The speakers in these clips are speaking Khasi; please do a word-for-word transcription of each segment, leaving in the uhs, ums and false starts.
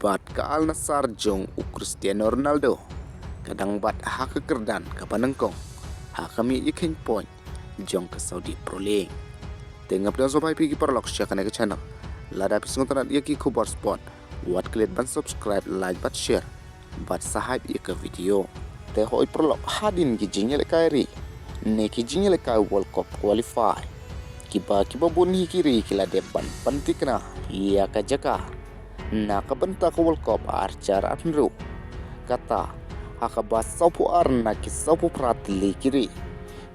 Bad ka Al Nassr jong u Cristiano Ronaldo ka dang bat ha ka kyrdan kaba nyngkong ha ka miet ïakheiñ point jong ka Saudi Pro League. Te nga pdiang sngewbha ïa phi ki paralok sha kane ka channel. Lada phi sngewtynnat ïa ki khubor sport, wat klet ban subscribe, like bad share bad sa hype ïa ka video. Te hooid paralok, hadien ki jingïalehkai ri ne ki jingïalehkai World Cup qualify, kiba kiba bun hi ki ri ki la dep ban pynthikna ïa ka jaka na ka bynta ka World Cup ar hajar arphew hynriew. Kata ha kaba sawphew ar na ki sawphew phra tylli ki ri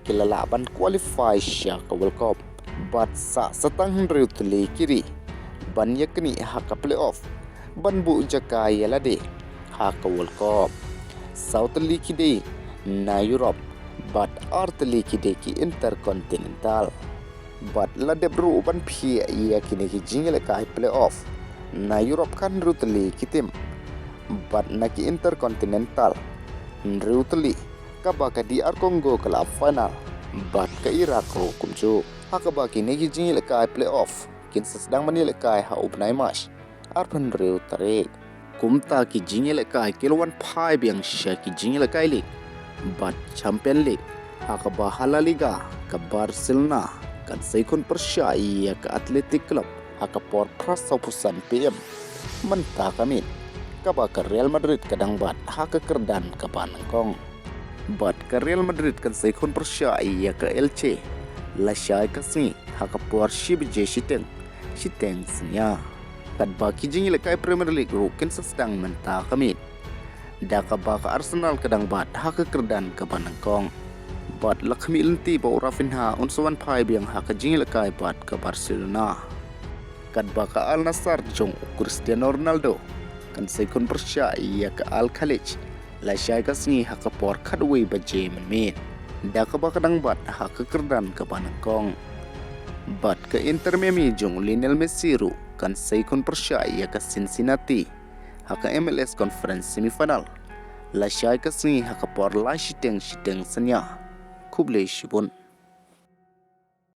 ki la lah ban qualify sha ka World Cup. Bad sa sa tang hynriew tylli ki ri ban ïaknieh ha ka playoff ban buh jaka ïa lade ha ka World Cup. Saw tylli ki dei na Europe bad ar tylli ki dei ki Intercontinental. Bad la dep ruh ban phiah ïa kine ki jingïalehkai playoff. Na Europe khathynriew tylli ki tim bad na ki Intercontinental hynriew tylli, kaba ka D R Congo ka la final bad ka Iraq ruh kumjuh. Ha kaba kine ki jingïalehkai playoff kin sa sdang ban ïalehkai ha u bnai March arphew hynriew tarik. Kumta ki jingïalehkai ki la wan phai biang sha ki jingïalehkai league bad Champion League, ha kaba ha La Liga ka Barcelona kan sa ïakhun pyrshah ïa ka Athletic Club ha ka por phra sawphew san P M mynta ka miet, kaba ka Real Madrid ka dang bat ha ka kyrdan kaba nyngkong. Bad ka Real Madrid kan sa ïakhun pyrshah ïa ka Elche lashai ka sngi ha ka por shi baje shiteng, shiteng synñia. Katba ki jingïalehkai Premier League ruh kin sa sdang mynta ka miet, da kaba ka Arsenal ka dang bat ha ka kyrdan kaba nyngkong. Bad la khmih lynti ba u Raphinha un sa wan phai biang ha ka jingïalehkai bad ka Barcelona. Katba ka Al Nassr jong u Cristiano Ronaldo kan sa ïakhun pyrshah ïa ka Al Khaleej lashai ka sngi ha ka por khatwei baje mynmiet, da kaba ka dang bat ha ka kyrdan kaba nyngkong. Bad ka Inter Miami jong u Lionel Messi ruh kan sa ïakhun pyrshah ïa ka Cincinnati ha ka M L S Conference semifinal lashai ka sngi ha ka por lai shiteng, shiteng synñia. Khublei shibun.